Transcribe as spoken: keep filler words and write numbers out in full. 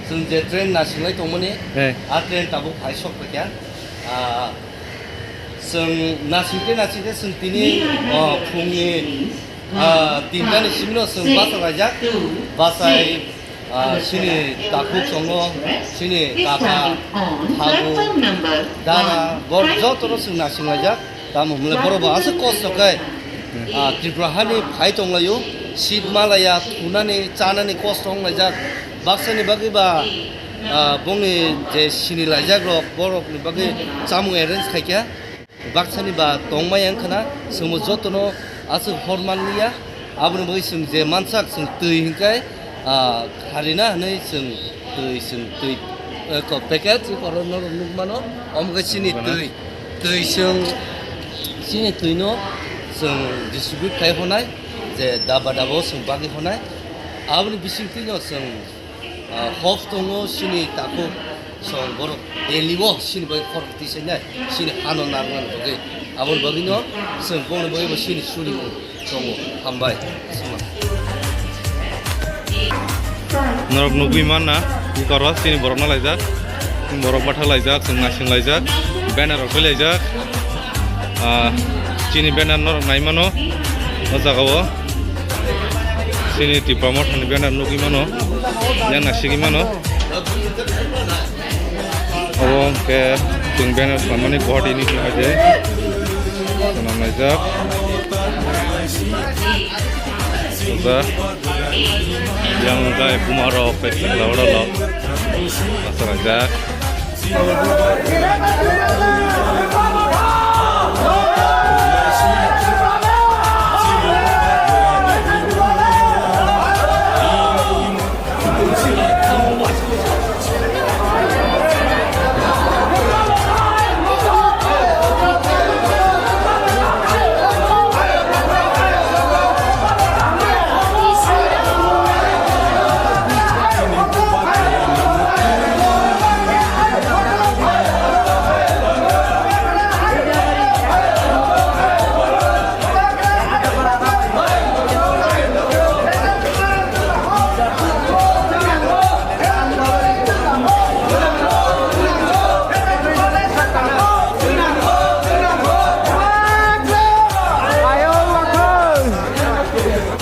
Chwng je train nasinglai tongmani, Eh. A train tabuk phai sok paikha. Ah, chwng nasingte nasingte chwng tini, oh, phungni, ah, tinta ni simino chwng basa laijak. Basai, ah, chini takhuk chongo, chini kaka, thagu, dara, bor jotono chwng nasing laijak. Tamo hwnle borok bo aswk kosto khe, ah, Tripura hani phai tonglaio, seat malaya, thunani, chanani kosto wnglaijak. Baksani bagwi ba, ah, bongni je sini laijak rok, borokni bagwi chamung arrange khaikha. Baksani ba tongmaya wngkhana, chwngbo jotono aswk hor manliya. Aboni bagwi chwng je mansak, chwng twi hinkhai, ah, kharina hwnwi chwng twi, chwng twi, eh, ko packet, eko norok nukmano, omo khe chini twi, twi chwng, chini twino chwng distribute khai honai, je daba daba o chwng bagwi honai, aboni bisingtwino chwng, ah, hof tongo chini takhuk. Chwng borok daily o chini bai khorok tisainai, chini hano narwknani bagwi. Aboni bagwino chwng bongni bagwi bo chini surimung tongo. Hambai. Norok nugwi manna, i koro chini borokno laijak, borok bathak laijak, chwng naising laijak, banner rok twi laijak. Ah, chini banner norok nai mano, o jaga o chini Tipra Motha ni banner nugwi mano, yang naisingwi mano. Obo hwnkhe chwng banner swlamani Guwahati ni hai je swnam laijak. Oja yang jai buma rok bai sikla oro rok basa laijak.